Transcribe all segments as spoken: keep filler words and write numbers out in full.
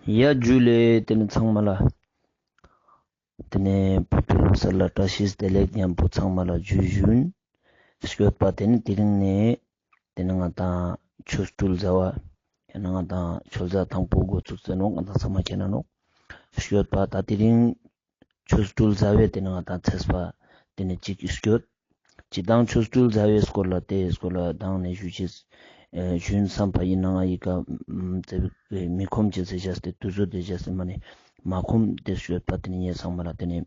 ཡ་ཇུ་ལེ། ཏེ་ནེ་ཚང་མ་ལ་ཏེ་ནེ་བུ་ཕྲུག་ཡོངས་ལ་བཀྲ་ཤིས་བདེ་ལེགས་ཉམ་པོ་ཚང་མ་ལ་ཇུ་ཞུན། སྐྱོད་པ་ཏེ་ནེ་དེ་རིང་ནེ་ཏེ་ནེ་ང་དང་ཆོ་འཕྲུལ་ཟླ་བ་ཡང་ན་ང་དང་ཆོ་ཟླ་དང་པོ་འགོ་ཚུགས་ཏེ་ནོག། ང་དང་ཚང་མ་ཁྱེད་ན་ནོག། སྐྱོད་པ་ད་དེ་རིང་ཆོ་འཕྲུལ་ཟླ་བའི་ཏེ་ནེ་ང་དང་ཚེས་པ་ཏེ་ནེ་ཅིག་སྐྱོད། ཅི་དང་ཆོ་འཕྲུལ་ཟླ་བའི་སྐོར་ལ་ཏེའི་སྐོར་ལ་དང་ནེ་ཞུ་ཅེས་ཞུན་བསམ་པ་ཡིན་ན་ང་ཡི་ཀ་མི་ཁོམ་ཅེས་ཟེར་ཅེས་ཏེ་དུས་ཚོད་དེ་ཅེས་ཏེ་མ་ནེ་མ་ཁོམ་ཏེ་སྐྱོད་པ་ཏེ་ནེ་ངས་ཚང་མ་ལ་ཏེ་ནེ་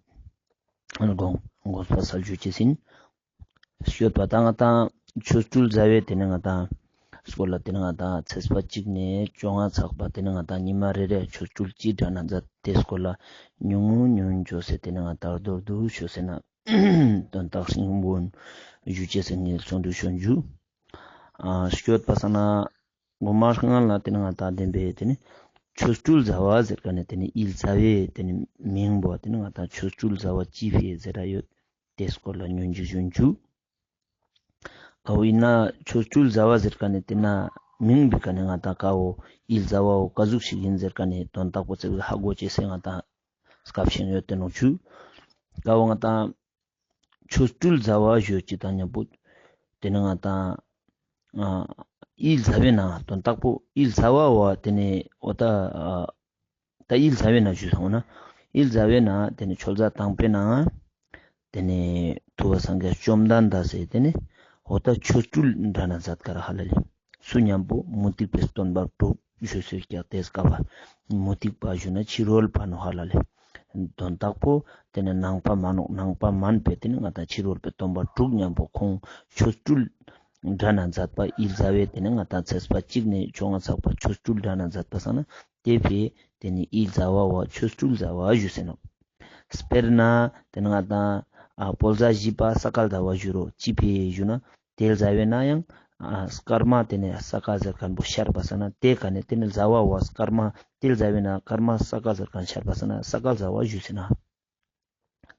དགོངས་དགོངས་པ་སལ་ཞུ་ཅེས་ཡིན། སྐྱོད་པ་ད་ང་དང་ཆོ་འཕྲུལ་ཟླ་བའི་ཏེ་ནེ་ང་དང་སྐོར་ལ་ཏེ་ནེ་ང་དང་ཚེས་པ་གཅིག་ནེ་བཅོ་ལྔ་ཚག་པ་ཏེ་ནེ་ང་དང་ཉི་མ་རེ་རེ་ཆོ་འཕྲུལ་ཅི་འདྲ་ན་མཛད་ཏེ་སྐོར་ལ་ཉུང་ངུ་ཉུང་ངུ་ཅོས་ཏེ་ཏེ་ནེ་ང་དང་མདོར་བསྡུས་ཅོས་ན་དོན་དག་སྙིང་པོ་ཞུ་ཅེས་ངས་ཚོགས་འདུ་ཞུ་ཞུ། ཨ་སྐྱོད་པ་སང་ན་གོ་མ་སྔ་ལ་ཏེ་ནེ་ང་དང་བདེན་པའི་ཏེ་ནེ་ཆོ་འཕྲུལ་ཟླ་བ་ཟེར་ཁན་ནི་ཏེ་ནེ་ཨིལ་ཟླ་བའི་ཏེ་ནེ་མིང་པོ་ཏེ་ནེ་ང་དང་ཆོ་འཕྲུལ་ཟླ་བ་ཅི་ཕི་ཟེར་ར་ཡོད། ཏེ་སྐོར་ལ་ཉུང་ངུ་ཞུ་ཞུ། ཀ་བོ་ཡིན་ན་ཆོ་འཕྲུལ་ཟླ་བ་ཟེར་ཁན་ནི་ཏེ་ནེ་མིང་བི་ཁན་ནི་ང་དང་ཀ་བོ་ཨིལ་ཟླ་བ་བོ་ཀ་ཟུག་ཞིག་ཡིན་ཟེར་ཁན་ནི་དོན་དག་པོ་ཚེ་བི་ཧ་གོ་ཅེས་སི་ང་དང་སྐབས་ཤིག་ཡོད་ཏེ་ནོག་ཞུ། ཀ་བོ་ང་དང་ཆོ་འཕྲུལ་ཟླ་བ་ཞུ་ཅེས་དང་ཉམ་པོ་ཏེ་ནེ་ང་དང་ཨ་ཨིལ་ཟླ་བའི་ནང་དོན་དག་པོ་ཨིལ་ཟླ་བ་བོ་ཏེ་ནེ་འོ་ད་ཨ་ད་ཨིལ་ཟླ་བའི་ནང་ཞུ་སོང་ན་ཨིལ་ཟླ་བའི་ནང་ཏེ་ནེ་ཆོ་ཟླ་དང་པོའི་ནང་ཏེ་ནེ་ཐུབ་པ་སངས་རྒྱས་བཅོམ་ལྡན་འདས་སི་ཏེ་ནེ་འོ་ད་ཆོ་འཕྲུལ་འདྲ་ན་མཛད་ཀ་རག་ཧ་ལ་ལེ། སུ་ཉམ་པོ་མུ་སྟེགས་པའི་སྟོན་པ་དྲུག་ཞུས་སེ་ཀྱག་ཏེ་སྐབས་པ་མུ་སྟེགས་པ་ཞུ་ན་ཕྱི་རོལ་པ་ནོག་ཧ་ལ་ལེ། དོན་དག་པོ་ཏེ་ནེ་ནང་པ་མན་ནོག། ནང་པ་མན་པའི་ཏེ་ནེ་ང་དང་ཕྱི་རོལ་པའི་སྟོན་པ་དྲུག་ཉམ་པོ་ཁོང་ཆོ་འཕྲུལ་འདྲ་ན་མཛད་པ་ཨིལ་ཟླ་བའི་ཏེ་ནེ་ང་དང་ཚེས་པ་གཅིག་ནེ་བཅོ་ལྔ་ཚག་པ་ཆོ་འཕྲུལ་འདྲ་ན་མཛད་པ་སང་ན་ཏེ་ཕི་ཏེ་ནེ་ཨིལ་ཟླ་བ་བོ་ཆོ་འཕྲུལ་ཟླ་བ་ཞུས་སེ་ནོག། དཔེར་ན་ཏེ་ནེ་ང་དང་ཨ་བོད་ཟླ་བཞི་པ་ས་ག་ཟླ་བ་ཞུ་རོག་ཅི་ཕི་ཞུ་ན་ཏེ་ཟླ་བའི་ནང་ཡང་ཨ་སྐར་མ་ཏེ་ནེ་ས་ག་ཟེར་ཁན་པོ་ཤར་པ་སང་ན་ཏེ་ཀ་ནེ་ཏེ་ནེ་ཟླ་བ་བོ་སྐར་མ་ཏེ་ཟླ་བའི་ནང་སྐར་མ་ས་ག་ཟེར་ཁན་ཤར་པ་སང་ན་ས་ག་ཟླ་བ་ཞུས་སེ་ན།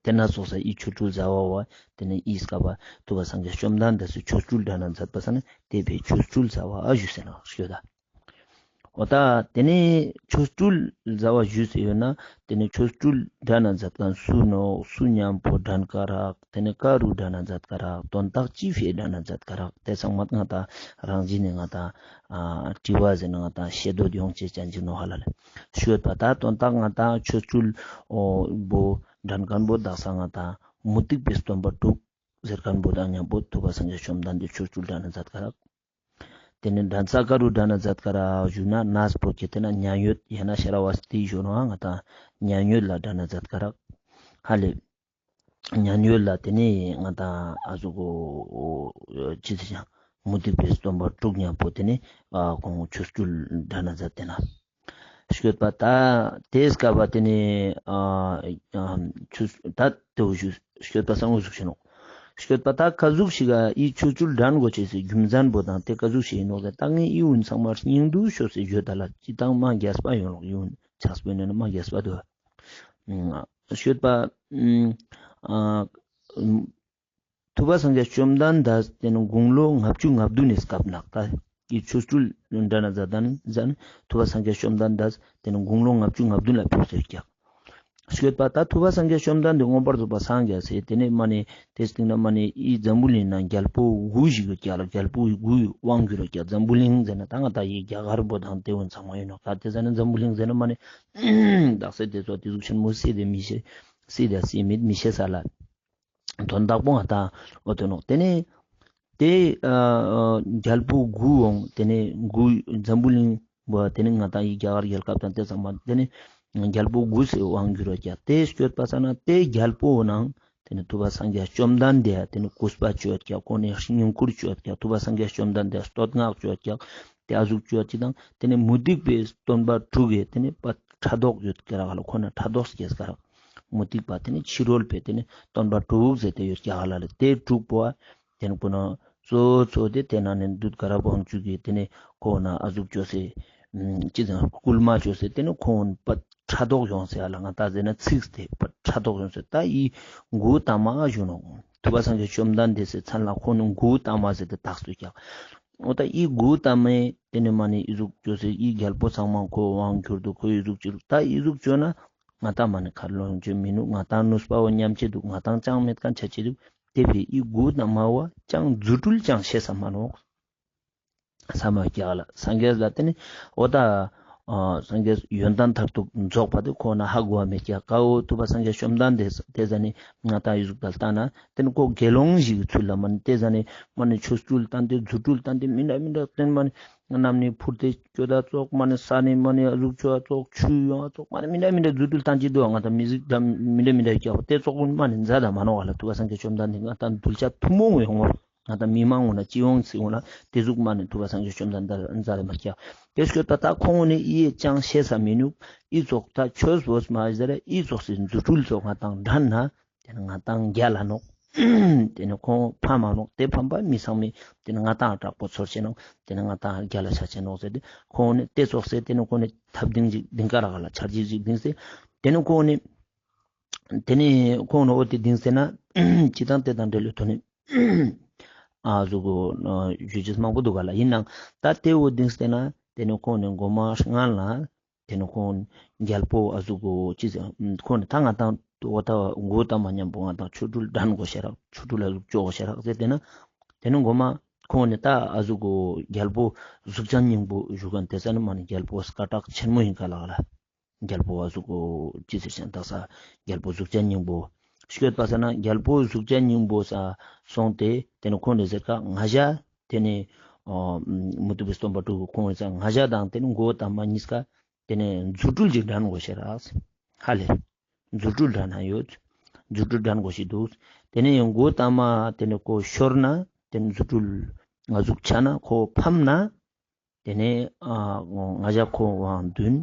ཏེ་ན་སོགས་ས་ཨི་ཆོ་འཕྲུལ་ཟླ་བ་བོ་ཏེ་ནེ་ཨི་སྐབས་པ་ཐུབ་པ་སངས་རྒྱས་བཅོམ་ལྡན་འདས་སི་ཆོ་འཕྲུལ་འདྲ་ན་མཛད་པ་སང་ན་ཏེ་ཕི་ཆོ་འཕྲུལ་ཟླ་བ་ཞུས་སེ་ན་ཞུ་ད། འོ་ད་ཏེ་ནེ་ཆོ་འཕྲུལ་ཟླ་བ་ཞུས་སེ་ཡོད་ན་ཏེ་ནེ་ཆོ་འཕྲུལ་འདྲ་ན་མཛད་ཁན་སུ་ནོག། སུ་ཉམ་པོ་འདྲ་ན་ཀ་རག། ཏེ་ནེ་ཀ་རུ་འདྲ་ན་མཛད་ཀ་རག། དོན་དག་ཅི་ཕི་འདྲ་ན་མཛད་ཀ་རག། ཏེ་ཚང་མ་ང་དང་རང་བཞིན་ནེ་ང་དང་ཨ་དྲི་བ་ཟེར་ན་ང་དང་ཤེས་འདོད་ཡོང་ཅེས་ཅན་ཅིག་ནོག་ཧ་ལ་ལེ། ཞུས་པ་ད་དོན་དག་ང་དང་ཆོ་འཕྲུལ་འོ་བོ་འདྲ་ན་ཁན་པོ་དག་ས་ང་དང་མུ་སྟེགས་པའི་སྟོན་པ་དྲུག་ཟེར་ཁན་པོ་དང་ཉམ་པོ་ཐུབ་པ་སངས་རྒྱས་བཅོམ་ལྡན་འདས་ཆོ་འཕྲུལ་འདྲ་ན་མཛད་ཀ་རག། ཏེ་ནེ་འདྲ་ས་ཀ་རུ་འདྲ་ན་མཛད་ཀ་རག་ཞུ་ན་ནས་པོ་ཁེ་ཏེ་ན་མཉན་ཡོད་ཡང་ན་ཤ་ར་བ་སྟི་ཞུ་ན་ང་དང་མཉན་ཡོད་ལ་འདྲ་ན་མཛད་ཀ་རག་ཧ་ལེ། མཉན་ཡོད་ལ་ཏེ་ནེ་ང་དང་ཨ་ཟུག་གོ་ཅི་ཟེར་ཡང་མུ་སྟེགས་པའི་སྟོན་པ་དྲུག་ཉམ་པོ་ཏེ་ནེ་ཨ་ཁོང་ཆོ་འཕྲུལ་འདྲ་ན་མཛད་དེ་ན། ཞུས་པ་ད་ཏེ་སྐབས་པ་ཏེ་ནེ་ཨ་ཨ་ཆོ་ད་ཏེ་བོ་ཞུས་ཞུས་པ་སང་འོ་ཟུག་ཤེས་ནོག། ཞུས་པ་ད་ཀ་ཟུག་ཞིག་ག་ཨི་ཆོ་འཕྲུལ་འདྲ་ན་གོ་ཅེས་སི་རྒྱུ་མཚན་པོ་དང་ཏེ་ཀ་ཟུག་ཞིག་ཡིན་ནོག་ཟེར་ད་ངས་ཨི་བོ་ཚང་མ་སྙིང་བསྡུས་ཅོས་སེ་ཞུས་ད་ལ་ཅི་དང་མ་རྒྱས་པ་ཡོང་ནོག་ཨི་བོ་ཆགས་པོ་ཡིན་ན་མ་རྒྱས་པ་འདུག། ཞུས་པ་ཨ་ཐུབ་པ་སངས་རྒྱས་བཅོམ་ལྡན་འདས་ཏེ་ནེ་དགུང་ལོ་ལྔ་བཅུ་ང་བདུན་ནི་སྐབས་ནག་ད་ཀྱི་ཆོ་འཕྲུལ་འདྲ་ན་མཛད་དང་མཛད་ཐུབ་པ་སངས་རྒྱས་བཅོམ་ལྡན་འདས་ཏེ་ནེ་དགུང་ལོ་ལྔ་བཅུ་ང་བདུན་ལ་ཕེབས་སེ་ཀྱག། ཞུས་པ་ད་ཐུབ་པ་སངས་རྒྱས་བཅོམ་ལྡན་འདས་མངོན་པར་རྫོགས་པར་སངས་རྒྱས་སེ་ཏེ་ནེ་མ་ནེ་ཏེ་སྟིང་ན་མ་ནེ་ཨི་འཛམ་བུ་གླིང་ན་རྒྱལ་པོ་དགུ་ཞིག་ཡོད་ཀྱག་ལ་རྒྱལ་པོ་དགུའི་དབང་བསྒྱུར་ཡོད་ཀྱག། འཛམ་བུ་གླིང་ཟེར་ན་ད་ང་ད་ཡི་རྒྱ་གར་པོ་དང་ཏེ་བོ་ཚང་མ་ཡིན་ནོག། ད་ཏེ་ཟེར་ན་འཛམ་བུ་གླིང་ཟེར་ན་མ་ནེ་དག་ས་ཏེ་ཚོ་ཏེ་ཟུག་ཆེན་མོ་སྲིད་དེ་མི་ཤེས་སྲིད་དེ་སྲིད་མེད་མི་ཤེས་ས་ལ། དོན་དག་པོ་ང་དང་འོ་ཏེ་ནོག། ཏེ་ནེ་ཏེ་ཨ་ཨ་རྒྱལ་པོ་དགུ་འོང་། ཏེ་ནེ་དགུ་འཛམ་བུ་གླིང་བོ་ཏེ་ནེ་ང་དང་ཡི་རྒྱ་གར་རྒྱལ་ཁབ་དང་ཏེ་ཚང་མ་ཏེ་ནེ་རྒྱལ་པོ་དགུ་སེ་དབང་བསྒྱུར་བ་ཀྱག། ཏེ་ཞུས་པ་སང་ན་ཏེ་རྒྱལ་པོ་ནང་ཏེ་ནེ་ཐུབ་པ་སངས་རྒྱས་བཅོམ་ལྡན་འདས་ཏེ་ནེ་གུས་པ་ཅོས་ཀྱག། ཁོང་ནི་བསྙེན་བཀུར་ཅོས་ཀྱག། ཐུབ་པ་སངས་རྒྱས་བཅོམ་ལྡན་འདས་བསྟོད་བསྔགས་ཅོས་ཀྱག། ཏེ་ཨ་ཟུག་ཅོས་ཅིག་དང་ཏེ་ནེ་མུ་སྟེགས་པའི་སྟོན་པ་དྲུག་གི་ཏེ་ནེ་པ་ཕྲག་དོག་ཡོད་ཀྱག་རག་ལ་ཁོ་ན་ཕྲག་དོག་སྐྱེས་ཀྱག་རག། མུ་སྟེགས་པ་ཏེ་ནེ་ཕྱི་རོལ་པའི་ཏེ་ནེ་སྟོན་པ་དྲུག་ཟེར་ཏེ་ཡོད་ཀྱག་ཧ་ལ་ལེ། ཏེ་དྲུག་པོ་ཨ་ཏེ་ནེ་ཁོ་ན་གཙོ་བོ་གཙོ་བོ་ཏེ་ཏེ་ན་ནེ་བདུད་དཀར་པོ་དབང་ཕྱུག་གི་ཏེ་ནེ་ཁོ་ན་ཨ་ཟུག་ཅོས་སེ་ཅི་ཟེར་སྐུལ་མ་ཅོས་སེ་ཏེ་ནེ་ཁོ་ན་པ་ཕྲག་དོག་ཡོང་སེ་ཨ་ལ་ང་ད་ཟེར་ན་ཚིག་སྟེ་པ་ཕྲག་དོག་ཡོང་སེ་ད་ཨི་མགོ་བོ་ཏ་མ་ཞུ་ནོག། ཐུབ་པ་སངས་རྒྱས་བཅོམ་ལྡན་འདས་སི་མཚན་ལ་ཁོ་ན་མགོ་བོ་ཏ་མ་ཟེར་ཏེ་བཏགས་སོ་ཀྱག། འོ་ད་འི་གུ་ཏ་མེ་ཏེ་ནེ་མ་ནེ་འི་ཟུག་ཅོས་སེ་འི་གྱལ་པོ་ཚང་མ་ཁོ་དབང་གྱུར་དུག། ཁོ་འི་ཟུག་ཅོས་རུག། ད་འི་ཟུག་ཅོས་ན་ང་ཏང་མ་ནེ་ཁ་ལོང་ཅོ་མི་ནུག། ང་ཏང་ནུས་པ་བོ་ཉམས་ཅེ་དུག། ང་ཏང་ཅང་མེད་ཁན་ཆ་ཅེ་དུག། ཏེ་ཕི་འི་གུ་ཏ་མ་བོ་ཅང་རྫུ་འཕྲུལ་ཅང་ཤེས་ས་མ་ནོག། ས་མ་ཀྱག་ལ་སངས་རྒྱས་ལ་ཏེ་ནེ་འོ་ད་ཨ་སངས་རྒྱས་ཡོན་ཏན་མཐར་ཐུག་རྫོགས་པ་ཏེ་ཁོ་ན་ཧ་གོ་བ་མེད་ཀྱག། ཀ་བོ་ཐུབ་པ་སངས་རྒྱས་བཅོམ་ལྡན་འདས་ཏེ་ཟ་ནེ་ང་ཏང་འི་ཟུག་ཏ་ལྟ་ན་ཏེ་ནེ་ཁོ་དགེ་སློང་ཞིག་གི་ཚུལ་ལ་མ་ནེ་ཏེ་ཟ་ནེ་མ་ནེ་ཆོ་འཕྲུལ་སྟན་ཏེ་རྫུ་འཕྲུལ་སྟན་ཏེ་མི་འདྲ་མི་འདྲ་སྟན་མ་ནེ་གནམ་ནེ་འཕུར་ཏེ་སྐྱོད་ད་ཙོགས་མ་ནེ་ས་ནེ་མ་ནེ་ཨ་ཟུག་ཅོ་ཙོགས་ཆུ་ཡོང་ཙོགས་མ་ནེ་མི་འདྲ་མི་འདྲ་རྫུ་འཕྲུལ་སྟན་ཅེ་དུག། ང་ཏང་མི་ཟིག་ཏ་མི་འདྲ་མི་འདྲ་ཀྱག་པོ་ཏེ་ཙོགས་མ་ནེ་མཛད་ད་མ་ནོག་ག་ལ། ཐུབ་པ་སངས་རྒྱས་བཅོམ་ལྡན་འདས་ང་ཏང་གདུལ་བྱ་ཐུན་མོང་ཡོང་བ། ང་ཏང་མི་མང་ངོ་ན་སྤྱི་ཡོངས་སི་ངོ་ན་ཏེ་ཟུག་མ་ནེ་ཐུབ་པ་སངས་རྒྱས་བཅོམ་ལྡན་འདས་མཛད་དེ་མ་ཀྱག། ཏེ་སྐྱོད་པ་ཏ་ཁོང་ངོ་ནེ་འི་ཅང་ཤེས་ས་མི་ནུག། འི་ཙོགས་ཏ་ཆོས་བོས་མ་ཟེར་འི་ཙོགས་སི་རྫུ་འཕྲུལ་ཙོགས་ང་ཏང་དྲན་ན་ཏེ་ནེ་ང་ཏང་གྱལ་ལ་ནོག། ཏེ་ནེ་ཁོང་ཕམ་མ་ནོག། ཏེ་ཕམ་པ་མི་ཚང་མེ་ཏེ་ནེ་ང་ཏང་དྲག་པོ་ཚོར་ཅེ་ནོག། ཏེ་ནེ་ང་ཏང་གྱལ་ལ་ཆ་ཅེ་ནོག་ཟེར་ཏེ་ཁོང་ངོ་ནེ་ཏེ་ཙོགས་སེ་ཏེ་ནེ་ཁོང་ངོ་ནེ་ཐབས་སྡིངས་ཅིག་སྡིངས་ཀ་རག་ག་ལ་ཆར་ཅིག་ཅིག་སྡིངས་སེ་ཏེ་ནེ་ཁོང་ངོ་ནེ་ཏེ་ནེ་ཁོང་ངོ་ནེ་འོ་ཏེ་སྡིངས་སེ་ན་ཅི་དང་ཏེ་དང་འབྲེལ་ལོ་ཐོ་ནེ་ཨ་ཟུག་གོ་ཞུ་ཅེས་མང་པོ་དུག་ག་ལ། ཨིན་ནའང་ཏ་ཏེ་བོ་སྡིངས་ཏེ་ན་ཏེ་ནེ་ཁོང་ངོ་ནེ་གོ་མ་སྔན་ལ་ཏེ་ནེ་ཁོང་གྱལ་པོ་ཨ་ཟུག་གོ་ཅི་ཟེར་ཁོང་ངོ་ནེ་ཏ་ང་ཏང་འོ་ཏ་གོ་ཏ་མ་ཉམ་པོ་ང་ཏང་ཆོ་འཕྲུལ་དྲན་གོས་ཤེས་རག། ཆོ་འཕྲུལ་ཨ་ཟུག་ཅོ་གོས་ཤེས་རག་ཟེར་ཏེ་ན་ཏེ་ནེ་གོ་མ་ཁོང་ངོ་ནེ་ཏ་ཨ་ཟུག་གོ་གྱལ་པོ་གཟུགས་ཅན་སྙིང་པོ་ཞུ་ཁན་ཏེ་ས་ནེ་མ་ནེ་གྱལ་པོ་སྐད་གྲགས་ཆེན་མོ་ཨིན་ཀ་ལ་ག་ལ། གྱལ་པོ་ཨ་ཟུག་གོ་ཅི་ཟེར་ཅན་ཏག་ས་གྱལ་པོ་གཟུགས་ཅན་སྙིང་པོ། སྐྱོད་པ་ས་ན་གྱལ་པོ་གཟུགས་ཅན་སྙིང་པོ་ས་སོང་སྟེ་ཏེ་ནེ་ཁོང་ངོ་ནེ་ཟེར་ཀ་ང་ཞ་ཏེ་ནེ་ཨ་མུ་སྟེགས་པའི་སྟོན་པ་དྲུག་གི་ཁོང་ངོ་ནེ་ང་ཞ་དང་ཏེ་ནེ་གོ་ཏ་མ་ཉིས་ཀ་ཏེ་ནེ་རྫུ་འཕྲུལ་ཅིག་དྲན་གོས་ཤེས་རག། ཧ་ལེ་རྫུ་འཕྲུལ་དྲན་ན་ཡོད། རྫུ་འཕྲུལ་དྲན་གོས་ཤེས་དུག། ཏེ་ནེ་གོ་ཏ་མ་ཏེ་ནེ་ཁོ་ཤོར་ན་ཏེ་ནེ་རྫུ་འཕྲུལ་ང་ཟུག་ཆ་ན་ཁོ་ཕམ་ན་ཏེ་ནེ་ཨ་ང་ཞ་ཁོ་དབང་དུན།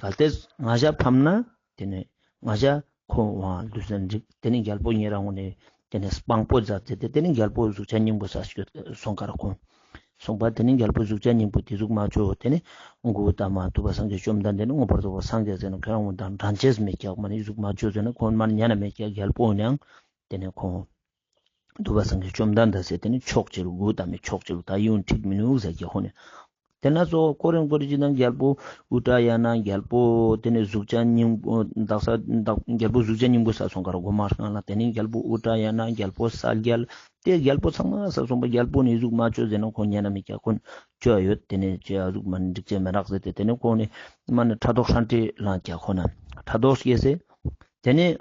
གལ་ཏེ་ང་ཞ་ཕམ་ན་ཏེ་ནེ་ང་ཞ་ཁོ་དབང་དུན་ཟེར་འགྲིག། ཏེ་ནེ་གྱལ་པོ་ཉེ་རང་ངོ་ནེ་ཏེ་ནེ་དཔང་པོ་མཛད་དེ་ཏེ་ནེ་གྱལ་པོ་གཟུགས་ཅན་སྙིང་པོ་ས་སྐྱོད་སོང་ཀ་རག་ཁོང་སོང་པ། ཏེ་ནེ་གྱལ་པོ་གཟུགས་ཅན་སྙིང་པོ་ཏེ་ཟུག་མ་ཅོ། ཏེ་ནེ་གོ་ཏ་མ་ཐུབ་པ་སངས་རྒྱས་བཅོམ་ལྡན་འདས་ནི་མངོན་པར་རྫོགས་པ་སངས་རྒྱས་ཟེར་ན་ཁྱོད་རང་ངོ་དང་འགྲན་ཅེས་མེད་ཀྱག། མ་ནེ་ཟུག་མ་ཅོ་ཟེར་ན་ཁོང་མ་ཉན་ན་མེད་ཀྱག། གྱལ་པོ་ནའང་ཏེ་ནེ་ཁོང་ཐུབ་པ་སངས་རྒྱས་བཅོམ་ལྡན་འདས་སེ་ཏེ་ནེ་ཕྱོགས་ཅིག་རུ་གོ་ཏ་མེ་ཕྱོགས་ཅིག་རུ་ཏ་ཡོང་འགྲིག་མི་ནུག་ཟེར་ཀྱག་ཁོང་ངོ་ནེ། ཏེ་ན་ཙོགས་ཀོ་རེན་ཀོ་རེ་ཅིག་དང་གྱལ་པོ་ཨུ་ཏྲ་ཡ་ན་གྱལ་པོ་ཏེ་ནེ་གཟུགས་ཅན་སྙིང་པོ་དག་ས་དག་གྱལ་པོ་གཟུགས་ཅན་སྙིང་པོ་ས་སོང་ཀ་རག་གོ་མ་སྔན་ལ། ཏེ་ནེ་གྱལ་པོ་ཨུ་ཏྲ་ཡ་ན་གྱལ་པོ་གསལ་རྒྱལ་ཏེ་གྱལ་པོ་ཚང་མ་ས་སོང་པ། གྱལ་པོ་ནི་ཟུག་མ་ཅོ་ཟེར་ན་ཁོང་ཉན་ན་མེད་ཀྱག། ཁོང་ཅོ་ཡོད། ཏེ་ནེ་ཅི་ཨ་ཟུག་མ་ནེ་འགྲིག་ཅེས་མེད་རག་ཟེར་ཏེ་ཏེ་ནེ་ཁོང་ངོ་ནེ་མ་ནེ་ཕྲག་དོག་ཧྲན་ཏེ་ལངས་ཀྱག་ཁོང་ངོ་ན་ཕྲག་དོག་སྐྱེས་སེ་ཏེ་ནེ་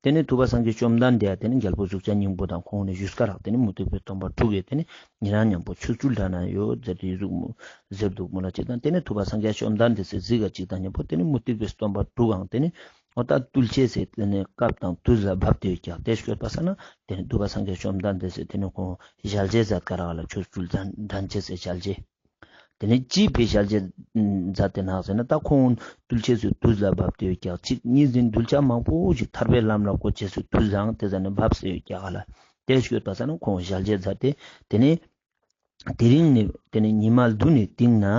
ཏེ་ནེ་ཐུབ་པ་སངས་རྒྱས་བཅོམ་ལྡན་འདས་ཏེ་ནེ་གྱལ་པོ་གཟུགས་ཅན་སྙིང་པོ་དང་ཁོང་ངོ་ནེ་ཞུས་ཀ་རག། ཏེ་ནེ་མུ་སྟེགས་པའི་སྟོན་པ་དྲུག་གི་ཏེ་ནེ་ཉེ་རང་ཉམ་པོ་ཆོ་འཕྲུལ་དྲན་ན་ཡོད་ཟེར་ཏེ་ཟུག་མོ་ཟེར་དུག་མོ་ལ་ཅིག་དང་ཏེ་ནེ་ཐུབ་པ་སངས་རྒྱས་བཅོམ་ལྡན་འདས་སེ་གཟིགས་ཀ་ཅིག་དང་ཉམ་པོ་ཏེ་ནེ་མུ་སྟེགས་པའི་སྟོན་པ་དྲུག་གང་ཏེ་ནེ་འོ་ཏ་བཏུལ་ཅེས་སེ་ཏེ་ནེ་སྐབས་དང་དུས་ལ་བབ་སྟེ་ཡོད་ཀྱག། ཏེ་སྐྱོད་པ་ས་ན་ཏེ་ནེ་ཐུབ་པ་སངས་རྒྱས་བཅོམ་ལྡན་འདས་སེ་ཏེ་ནེ་ཁོང་ཞལ་མཇལ་མཛད་ཀ་རག་ལ། ཆོ་འཕྲུལ་དྲན་ཅེས་སེ་ཞལ་མཇལ། ཏེ་ནེ་ཅི་ཕི་ཞལ་མཇལ་མཛད་དེ་ནོག་ཟེར་ན་ཏ་ཁོང་བཏུལ་ཅེས་སི་དུས་ལ་བབ་སྟེ་ཡོད་ཀྱག། ཅིག་གཉིས་ཟིན་གདུལ་བྱ་མང་པོ་ཞིག་ཐར་པའི་ལམ་ལ་བཀོད་ཅེས་སི་དུས་ལའང་ཏེ་ཟ་ནེ་བབ་སྟེ་ཡོད་ཀྱག་ལ། ཏེ་སྐྱོད་པ་ས་ན་ཁོང་ཞལ་མཇལ་མཛད་དེ་ཏེ་ནེ་དེ་རིང་ནེ་ཏེ་ནེ་ཉི་མ་བདུན་ནི་སྟིང་ནེ་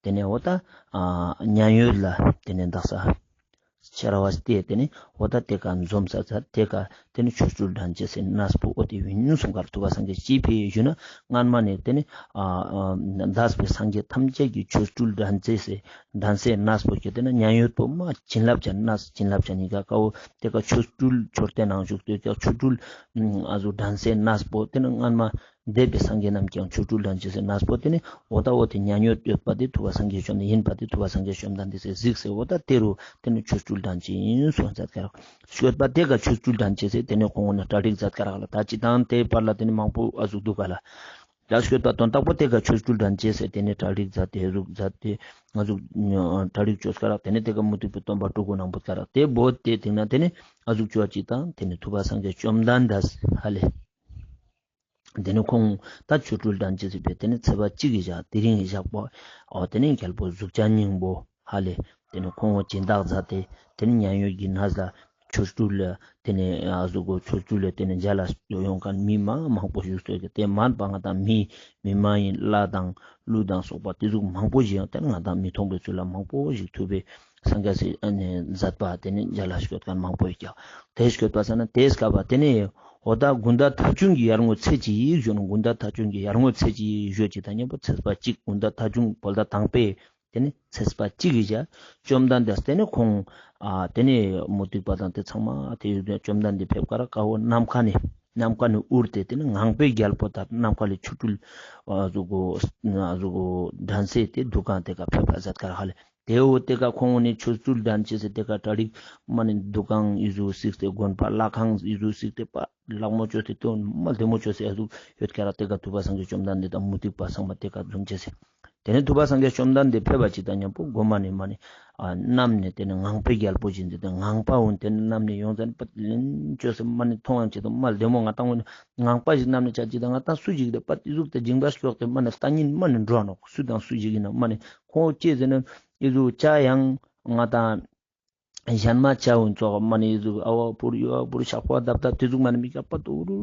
ཏེ་ནེ་འོ་ཏ་ཨ་མཉན་ཡོད་ལ་ཏེ་ནེ་དག་ས་ཆར་བ་སྟེ་ཏེ་ནེ་འོ་ཏ་ཏེ་ཀ་འཛོམས་ས་ཏེ་ཀ་ཏེ་ནེ་ཆོ་འཕྲུལ་དྲན་ཅེས་སི་གནས་པོ་འོ་ཏེ་ཡོད་ནུག་སོང་ཀ་རག། ཐུབ་པ་སངས་རྒྱས་ཅི་ཕི་ཞུ་ན་སྔན་མ་ནེ་ཏེ་ནེ་ཨ་ཨ་འདས་པའི་སངས་རྒྱས་ཐམས་ཅད་ཀྱི་ཆོ་འཕྲུལ་དྲན་ཅེས་སི་དྲན་སའི་གནས་པོ་ཁྱེར་ཏེ་ན་མཉན་ཡོད་པོ་མ་བྱིན་རླབས་ཅན་གནས་བྱིན་རླབས་ཅན་ནི་ཀ་ཀ་བོ་ཏེ་ཀ་ཆོ་འཕྲུལ་མཆོད་རྟེན་ནང་བཞུགས་ཏེ་ཀ་ཆོ་འཕྲུལ་ཨ་ཟུག་དྲན་སའི་གནས་པོ་ཏེ་ནེ་སྔན་མ་འདས་པའི་སངས་རྒྱས་རྣམས་ཀྱང་ཆོ་འཕྲུལ་དྲན་ཅེས་སི་གནས་པོ་ཏེ་ནེ་འོ་ཏ་འོ་ཏེ་མཉན་ཡོད་ཡོད་པ་ཏེ་ཐུབ་པ་སངས་རྒྱས་བཅོམ་ལྡན་ཡིན་པ་ཏེ་ཐུབ་པ་སངས་རྒྱས་བཅོམ་ལྡན་འདས་སེ་གཟིགས་སེ་འོ་ཏ་ཏེ་རུ་ཏེ་ནེ་ཆོ་འཕྲུལ་དྲན་ཅེས་ཡིན་གསུངས་མཛད་ཀ་རག། སྐྱོད་པ་ཏེ་ཀ་ཆོ་འཕྲུལ་དྲན་ཅེས་སེ་ཏེ་ནེ་ཁོང་ངོ་ནེ་གྲ་སྒྲིག་མཛད་ཀ་རག་ལ། ད་ཅི་དང་ཏེ་བར་ལ་ཏེ་ནེ་མང་པོ་ཨ་ཟུག་དུག་ག་ལ། ད་སྐྱོད་པ་དོན་དག་པོ་ཏེ་ཀ་ཆོ་འཕྲུལ་དྲན་ཅེས་སེ་ཏེ་ནེ་གྲ་སྒྲིག་མཛད་དེ་ཟུག་མཛད་དེ་ང་ཟུག་གྲ་སྒྲིག་ཅོས་ཀ་རག། ཏེ་ནེ་ཏེ་ཀ་མུ་སྟེགས་པའི་སྟོན་པ་དྲུག་གོ་ནང་བུད་ཀ་རག། ཏེ་བོ་ཏེ་ཏེ་ནེ་ཏེ་ནེ་ཨ་ཟུག་ཅོ་བ་ཅིག་དང་ཏེ་ནེ་ཐུབ་པ་སངས་རྒྱས་བཅོམ་ལྡན་འདས་ཧ་ལེ། ཏེ་ནེ་ཁོང་ད་ཆོ་འཕྲུལ་དྲན་ཅེས་སི་ཕི་ཏེ་ནེ་ཚེས་པ་གཅིག་གི་ཞག་དེ་རིང་གི་ཞག་པོ་འོ་ཏེ་ནེ་གྱལ་པོ་གཟུགས་ཅན་སྙིང་པོ་ཧ་ལེ། ཏེ་ནེ་ཁོང་སྦྱིན་བདག་མཛད་དེ་ཏེ་ནེ་མཉན་ཡོད་ཀྱི་གནས་ལ་ཆོ་འཕྲུལ་ལ་ཏེ་ནེ་ཨ་ཟུག་གོ་ཆོ་འཕྲུལ་ལ་ཏེ་ནེ་མཇལ་ལ་ཡོང་ཁན་མི་མ་མང་པོ་ཞིག་སོང་ཀྱག། ཏེ་མན་པ་ང་ཏང་མི་མི་མ་ཡིན་ལྷ་དང་ཀླུ་དང་སོགས་པ་ཏེ་ཟུག་མང་པོ་ཞིག་ཡང་ཏེ་ནེ་ང་ཏང་མི་མཐོང་བའི་ཚུལ་ལ་མང་པོ་ཞིག་ཐུབ་པའི་སངས་རྒྱས་སི་ཨ་ནི་མཛད་པ་ཏེ་ནེ་མཇལ་ལ་སྐྱོད་ཁན་མང་པོ་ཡོད་ཀྱག། ཏེ་སྐྱོད་པ་ས་ན་ཏེ་སྐབས་པ་ཏེ་ནེ་ འོ་ད་དགུན་ཟླ་ཐ་ཆུང་གི་ཡར་ངོའི་ཚེས་གཅིག་ཞུ་ནོག། དགུན་ཟླ་ཐ་ཆུང་གི་ཡར་ངོའི་ཚེས་གཅིག་ཞུ་ཅིག་དང་མཉམ་པོ་ཚེས་པ་གཅིག་དགུན་ཟླ་ཐ་ཆུང་བོད་ཟླ་དང་པོའི་ཏེ་ནེ་ཚེས་པ་གཅིག་གི་ཞག་བཅོམ་ལྡན་འདས་ཏེ་ནེ་ཁོང་ཨ་ཏེ་ནེ་མུ་སྟེགས་པ་དང་ཏེ་ཚང་མ་ཏེ་ཡོད་བཅོམ་ལྡན་འདས་ཕེབས་ཀ་རག་ཀ་བོ་ནམ་མཁའ་ནེ་ནམ་མཁའ་ནེ་འུར་ཏེ་ཏེ་ནེ་ངང་པའི་རྒྱལ་པོ་དང་ནམ་མཁའ་ལས་ཆོ་འཕྲུལ་ཨ་ཟུག་གོ་ཨ་ཟུག་གོ་འགྲན་ཟེར་ཏེ་འདུ་ཁང་ཏེ་ཀ་ཕེབས་པ་ཟེར་ཀ་རག་ཧ་ལེ། ཏེ་བོ་ཏེ་ཀ་ཁོང་ནེ་ཆོ་འཕྲུལ་འགྲན་ཅེས་སི་ཏེ་ཀ་གྲ་སྒྲིག་མ་ནེ་འདུ་ཁང་ཨི་ཟུག་སིག་སྟེ་དགོན་པ་ལྷ་ཁང་ཨི་ཟུག་སིག་སྟེ་པ་ལག་མོ་ཅོས་ཏེ་ཏེ་མ་ལྡེ་མོ་ཅོས་ཏེ་ཨ་ཟུག་ཡོད་ཀ་རག། ཏེ་ཀ་ཐུབ་པ་སངས་རྒྱས་བཅོམ་ལྡན་འདས་དང་མུ་སྟེགས་པ་ཚང་མ་ཏེ་ཀ་འཛོམས་ཅེས་སི། ཏེ་ནེ་ཐུབ་པ་སངས་རྒྱས་བཅོམ་ལྡན་འདས་ཕེབས་པ་ཅིག་དང་མཉམ་པོ་གོ་མ་ནེ་མ་ནེ་ཨ་ནམ་ནེ་ཏེ་ནེ་ངང་པའི་རྒྱལ་པོ་ཞིག་འདི་ཏེ་ངང་པ་འོ་ཏེ་ནེ་ནམ་ནེ་ཡོང་ཟ་ནེ་པ་ལེན་ཅོས་སེ་མ་ནེ་མཐོང་ཡང་ཅི་དང་མ་ལྡེ་མོ་ང་ཏང་འོ་ནེ་ངང་པ་ཞིག་ནམ་ནེ་ཆ་ཅིག་དང་ང་ཏང་སུ་ཞིག་ཏེ་པ་ཨི་ཟུག་ཏེ་འཇིང་པ་སྐྱོག་སྟེ་མ་ནེ་ལྟ་ཉིན་མ་ནེ་འགྲོ་ནོག། སུ་དང་སུ་ཞིག་ཨིན་ན་མ་ནེ་ཁོང་ཅི་ཟེར་ན་ཨི་ཟུག་ཅ་ཡང་ང་ཏང་གཞན་མ་ཅ་འོ་ཙོགས་མ་ནེ་ཨི་ཟུག་ཨ་བ་ཕུར་ཡོ་བ་ཕུར་ཤག་པ་བརྡབ་བརྡབ་ཏེ་ཟུག་མ་ནེ་མི་ཀ་པ་ཏུ་རུ་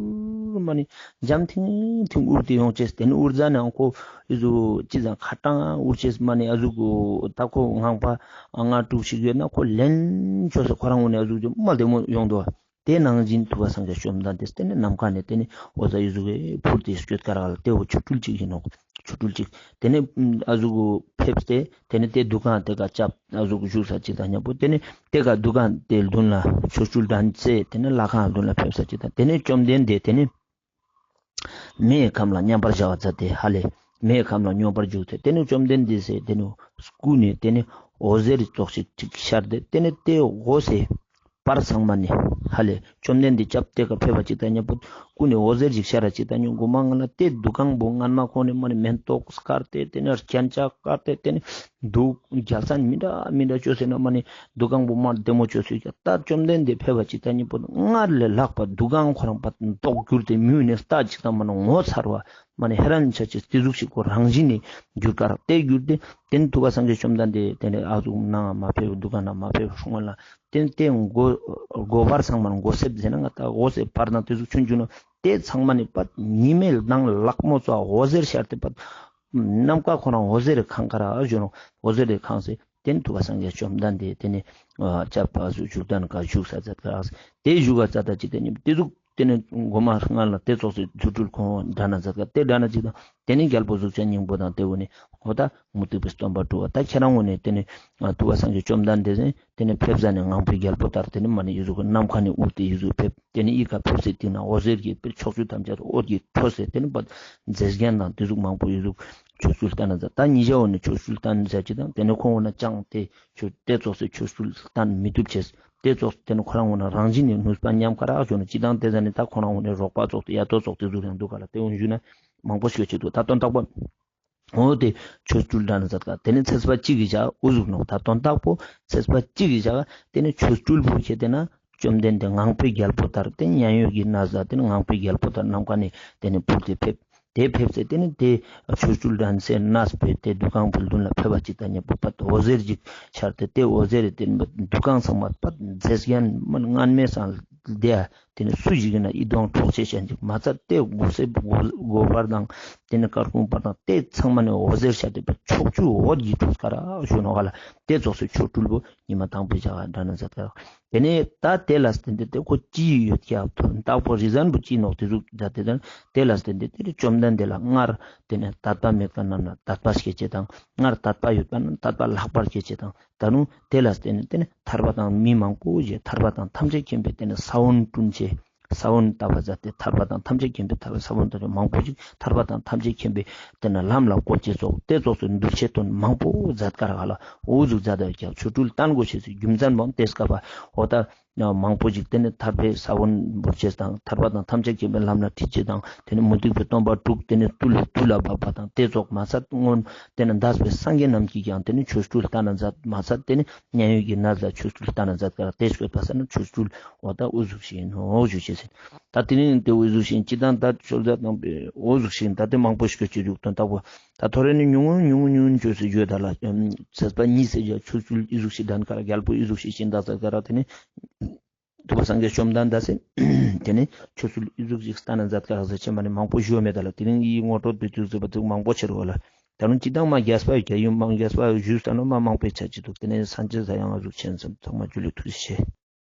མ་ནེ་འཇམ་ཐིང་ཐིང་འུར་ཏེ་ཡོང་ཅེས། ཏེ་ནེ་འུར་ཟ་ནེ་ཁོ་ཨི་ཟུག་ཅི་ཟ་ཁ་ཏང་འུར་ཅེས་མ་ནེ་ཨ་ཟུག་ད་ཁོ་ངང་པ་ང་དྲུག་ཞིག་ཡོད་ན་ཁོ་ལེན་ཅོས་སེ་ཁོ་རང་འོ་ནེ་ཨ་ཟུག་ཅོ་མ་ལྡེ་མོ་ཡོང་དོ། ཏེ་ནང་བཞིན་ཐུབ་པ་སངས་རྒྱས་བཅོམ་ལྡན་འདས་ཏེ་ནེ་ནམ་མཁའ་ནེ་ཏེ་ནེ་འོ་ཟ་ཨི་ཟུག་གི་འཕུར་ཏེ་སྐྱོད་ཀ་རག་ལ། ཏེ་བོ་ཆོ་འཕྲུལ་ཅིག་ཨིན་ནོག། ཆོ་འཕྲུལ་ཅིག། ཏེ་ནེ་ཨ་ཟུག་ཕེབས་ཏེ་ཏེ་ནེ་ཏེ་འདུ་ཁང་ཏེ་ཀ་ཅབ་ཨ་ཟུག་བཞུགས་ས་ཅིག་དང་མཉམ་པོ་ཏེ་ནེ་ཏེ་ཀ་འདུ་ཁང་ཏེ་མདུན་ལ་ཆོ་འཕྲུལ་འགྲན་ཅེས་ཏེ་ནེ་ལྷ་ཁང་མདུན་ལ་ཕེབས་ས་ཅིག་དང་ཏེ་ནེ་བཅོམ་ལྡན་འདས་ཏེ་ནེ་མེའི་ཁམས་ལ་མཉམ་པར་བཞག་པ་མཛད་དེ་ཧ་ལེ། མེའི་ཁམས་ལ་མཉམ་པར་བཞུགས་ཏེ་ཏེ་ནེ་བཅོམ་ལྡན་འདས་སེ་ཏེ་ནེ་སྐུ་ནེ་ཏེ་ནེ་འོད་ཟེར་ཙོགས་ཤིག་ཅིག་ཤར་ཏེ་ཏེ་ནེ་ཏེ་འོད་ཟེར་བར་ཚང་མ་ནེ་ཧ་ལེ་བཅོམ་ལྡན་འདས་ཅབ་ཏེ་ཀ་ཕེབས་པ་ཅིག་དང་མཉམ་པོ་སྐུ་ནེ་འོད་ཟེར་ཅིག་ཤར་ར་ཅིག་དང་མཉམ་གོ་མ་ང་ལ་ཏེ་འདུ་ཁང་བོ་སྔན་མ་ཁོང་ནེ་མ་ནེ་མེན་ཏོག་དཀར་ཏེ་ཏེ་ནེ་རྒྱན་ཆ་དཀར་ཏེ་ཏེ་ནེ་འདུག་རྒྱལ་མཚན་མི་འདྲ་མི་འདྲ་ཅོས་སེ་ན་མ་ནེ་འདུ་ཁང་བོ་མ་ལྡེ་མོ་ཅོས་སེ་ཀྱང་ད་བཅོམ་ལྡན་འདས་ཕེབས་པ་ཅིག་དང་མཉམ་པོ་སྔར་ལས་ལྷག་པ་འདུ་ཁང་ཁོ་རང་པ་མདོག་འགྱུར་ཏེ་མི་ཡུལ་ནེ་ལྟ་ཅིག་དང་མ་ནེ་ངོ་མཚར་བ་མ་ནེ་ཧེ་རན་ཆ་ཅེས་ཏེ་ཟུག་ཤིག་ཁོ་རང་བཞིན་ནེ་འགྱུར་ཀ་རག། ཏེ་འགྱུར་ཏེ་ཏེ་ནེ་ཐུབ་པ་སངས་རྒྱས་བཅོམ་ལྡན་འདས་ཏེ་ནེ་ཨ་ཟུག་ནང་མ་ཕེབས་འདུ་ཁང་ནང་མ་ཕེབས་སྔོན་ལ་ཏེ་ཏེ་མགོ་མགོ་བར་ཚང་མ་མགོ་སེབ་ཟེར་ན་ང་ད་མགོ་སེབ་བར་དང་ཏེ་ཟུག་ཆུན་ཆུན་ནོ་ཏེ་ཚང་མ་ནེ་པ་ཉི་མའི་མདངས་ལག་མོ་ཙོགས་འོད་ཟེར་ཤར་ཏེ་པ་ནམ་མཁའ་ཁོ་རང་འོད་ཟེར་ཁང་ཀ་རག་ཞུ་ནོ། འོད་ཟེར་ཁང་སེ་ཏེ་ནེ་ཐུབ་པ་སངས་རྒྱས་བཅོམ་ལྡན་འདས་ཏེ་ནེ་ཨ་ཅབ་ཨ་ཟུག་བཞུགས་སྟན་ཀ་བཞུགས་ས་མཛད་ཀ་རག། ཏེ་བཞུགས་ས་མཛད་ད་ཅིག་ཏེ་ནེ་ཏེ་ཟུག་ཏེ་ནེ་གོ་མ་སྔ་ལ་ཏེ་ཙོགས་སེ་ཆོ་འཕྲུལ་ཁོང་འགྲན་ན་མཛད་ཀ་ཏེ་འགྲན་ན་ཅིག་དང་ཏེ་ནེ་རྒྱལ་པོ་གཟུགས་ཅན་སྙིང་པོ་དང་ཏེ་བོ་ནེ་འོ་ད་མུ་སྟེགས་པའི་སྟོན་པ་དྲུག་པ་ད་ཁྱེད་རང་ངོ་ནེ་ཏེ་ནེ་ཐུབ་པ་སངས་རྒྱས་བཅོམ་ལྡན་འདས་སེ་ཏེ་ནེ་ཕེབས་ས་ནེ་ངང་པའི་རྒྱལ་པོ་ལྟར་ཏེ་ནེ་མ་ནེ་ཨི་ཟུག་ནམ་མཁའ་ནེ་འུར་ཏེ་ཨི་ཟུག་ཕེབས། ཏེ་ནེ་ཨི་ཀ་ཕེབས་སེ་ཏེ་ན་འོད་ཟེར་གྱི་དཔེར་ཕྱོགས་བཅུ་ཐམས་ཅད་འོད་ཀྱིས་འཕྲོས་སེ་ཏེ་ནེ་པ་མཛེས་རྒྱན་དང་ཏེ་ཟུག་མང་པོ་ཨི་ཟུག་ཆོ་འཕྲུལ་སྟན་ན་མཛད། ད་ཉེ་ཞའོ་ནེ་ཆོ་འཕྲུལ་སྟན་ན་མཛད་ཅིག་དང་ཏེ་ནེ་ཁོང་འོ་ན་ཅང་ཏེ་ཆོ་ཏེ་ཙོགས་སེ་ཆོ་འཕྲུལ་སྟན་མི་ཐུབ་ཅེས། ཏེ་ཙོགས་ཏེ་ནེ་ཁོ་རང་འོ་ན་རང་བཞིན་ནེ་ནུས་པ་ཉམས་ཀ་རག་ཞུ་ནོ་ཅིག་དང་ཏེ་ཟ་ནེ་ད་ཁོ་རང་འོ་ན་རོགས་པ་ཙོགས་ཏེ་ཡ་ཏོ་ཙོགས་ཏེ་ཟུག་ཡང་འདུག་ག་ལ་ཏེ་འོ་ན་ཞུ་ན་མང་པོ་ཞིག་ཅིག་འདུག། ད་དོན་དག་པོ་འོ་ཏེ་ཆོ་འཕྲུལ་འགྲན་ན་མཛད་ཀ་ཏེ་ནེ་ཚེས་པ་གཅིག་གི་ཞག་འུ་ཟུག་ནོག། ད་དོན་དག་པོ་ཚེས་པ་གཅིག་གི་ཞག་ཏེ་ནེ་ཆོ་འཕྲུལ་བོ་ཁྱེད་ཏེ་ན་བཅོམ་ལྡན་འདས་ངང་པའི་རྒྱལ་པོ་ལྟར་ཏེ་མཉན་ཡོད་ཀྱི་གནས་ལ་ཏེ་ནེ་ངང་པའི་རྒྱལ་པོ་ལྟར་ནམ་མཁའ་ནེ་ཏེ་ནེ་འཕུར་ཏེ་ཕེབས། ཏེ་ཕེབས་སེ་ཏེ་ནེ་ཏེ་ཆོ་འཕྲུལ་འགྲན་སའི་གནས་པོའི་ཏེ་འདུ་ཁང་བོའི་མདུན་ལ་ཕེབས་པ་ཅིག་དང་མཉམ་པོ་པ་འོད་ཟེར་ཅིག་ཤར་ཏེ་ཏེ་འོད་ཟེར་ཏེ་འདུ་ཁང་ཚང་མ་པ་མཛེས་རྒྱན་མ་སྔན་མའི་སང་ཏེ་ཏེ་ནེ་སུ་ཞིག་ཨིན་ན་ཡིད་དབང་འཕྲོག་བྱེད་ཅན་ཅིག་མ་ཚད་ཏེ་མགོ་སེ་མགོ་མགོ་བར་དང་ཏེ་ནེ་སྐར་ཁུང་བར་དང་ཏེ་ཚང་མ་ནེ་འོད་ཟེར་ཤར་ཏེ་པ་ཕྱོགས་བཅུ་འོད་ཀྱིས་འཕྲོས་ཀ་རག་ཞུ་ནོག་ག་ལ། ཏེ་ཙོགས་སེ་ཆོ་འཕྲུལ་བོ་ཉི་མ་དང་པོའི་ཞག་འགྲན་ན་མཛད་ཀ་རག། ཏེ་ནེ་ད་ཏེ་ལ་བརྟེན་ཏེ་ཏེ་ཁོ་ཅི་ཡོད་ཀྱག་དོན་དག་པོ་རི་ཟན་བོ་ཅི་ནོག་ཏེ་ཟུག་ད་ཏེ་ཏེ་ལ་བརྟེན་ཏེ་ཏེ་བཅོམ་ལྡན་འདས་ལ་སྔར་ཏེ་ནེ་དད་པ་མེད་ཁན་རྣམས་ལ་དད་པ་སྐྱེད་བྱེད་དང་སྔར་དད་པ་ཡོད་ཁན་རྣམས་དད་པ་ལྷག་པར་སྐྱེད་བྱེད་དང་ད་རུང་ཏེ་ལ་བརྟེན་ཏེ་ཏེ་ནེ་ཐར་པ་དང་མི་མང་པོ་ཞིག་ཐར་པ་དང་ཐམས་ཅད་མཁྱེན་པའི་ཏེ་ནེ་ས་བོན་བསྐྲུན་བྱེད། ས་བོན་བཏབ་པ་མཛད་དེ་ཐར་པ་དང་ཐམས་ཅད་མཁྱེན་པའི་ཐར་པ་ས་བོན་དང་མང་པོ་ཞིག་ཐར་པ་དང་ཐམས་ཅད་མཁྱེན་པའི་ཏེ་ནེ་ལམ་ལ་བཀོད་ཅེས་ཙོགས་ཏེ་ཙོགས་སུ་འདུལ་བྱེད་དོན་མང་པོ་མཛད་ཀ་རག་ལ། འོ་ཟུག་མཛད་དེ་ཀྱང་ཆོ་འཕྲུལ་སྟན་དགོས་ཤེས་སི་རྒྱུ་མཚན་བོ་ཏེ་སྐབས་པ་འོ་ད་མང་པོ་ཞིག་ཏེ་ནེ་ཐར་པའི་ས་བོན་འབུལ་བྱེད་དང་ཐར་པ་དང་ཐམས་ཅད་མཁྱེན་པའི་ལམ་ལ་ཁྲིད་བྱེད་དང་ཏེ་ནེ་མུ་སྟེགས་པའི་སྟོན་པ་དྲུག་ཏེ་ནེ་དུས་ལ་དུས་ལ་བབ་པ་དང་ཏེ་ཙོགས་མ་ཚད་སྔོན་ཏེ་ནེ་འདས་པའི་སངས་རྒྱས་རྣམས་ཀྱིས་ཀྱང་ཏེ་ནེ་ཆོ་འཕྲུལ་སྟན་ན་མཛད་མ་ཚད་ཏེ་ནེ་མཉན་ཡོད་ཀྱི་གནས་ལ་ཆོ་འཕྲུལ་སྟན་ན་མཛད་ཀ་རག་ཏེ་སྐྱོད་པ་ས་ན་ཆོ་འཕྲུལ་འོ་ད་འུ་ཟུག་ཤིག་ཨིན་ནོག་ཞུ་ཅེས་ཨིན། ད་ཏེ་ནེ་ཏེ་འུ་ཟུག་ཤིག་ཨིན་ཅི་དང་ད་ཆོས་ཟླ་དང་པོའི་འུ་ཟུག་ཤིག་ཨིན། ད་ཏེ་མང་པོ་ཞིག་སྐྱོད་ཅེས་འདུག་དོན་དག་པོ་ད་ཐོ་རེ་ནེ་ཉུང་ངུ་ཉུང་ངུ་ཉུང་ངུ་ཅོས་སེ་བརྗོད་ད་ལ་ཚེས་པ་གཉིས་སེ་བརྗོད་ཆོ་འཕྲུལ་འི་ཟུག་ཤིག་འགྲན་ཀ་རག་རྒྱལ་པོ་འི་ཟུག་ཤིག་སྦྱིན་བདག་མཛད་ཀ་རག་ཏེ་ནེ་ཐུབ་པ་སངས་རྒྱས་བཅོམ་ལྡན་འདས་སེ་ཏེ་ནེ་ཆོ་འཕྲུལ་འི་ཟུག་ཤིག་སྟན་ན་མཛད་ཀ་རག་ཟེར་ཅེས་མ་ནེ་མང་པོ་ཞུ་བ་མེད་ད་ལ། ཏེ་རིང་འི་ངོ་སྤྲོད་དེ་དུས་ཟེར་བ་དུས་མང་པོ་ཆེ་རུ་བ་ལ། ད་རུང་ཅི་དང་མ་རྒྱས་པ་རྒྱ་ཡུམ་མ་རྒྱས་པ་ཞུས་ས་ནོ་མ་མང་པོའི་ཆ་ཅི་འདུག། ཏེ་ནེ་སན་ཅེས་ས་ཡང་ང་ཟུག་ཆེན་སམ་ཚང་མ་ཇུ་ལེ་ཐུགས་རྗེ་ཆེ།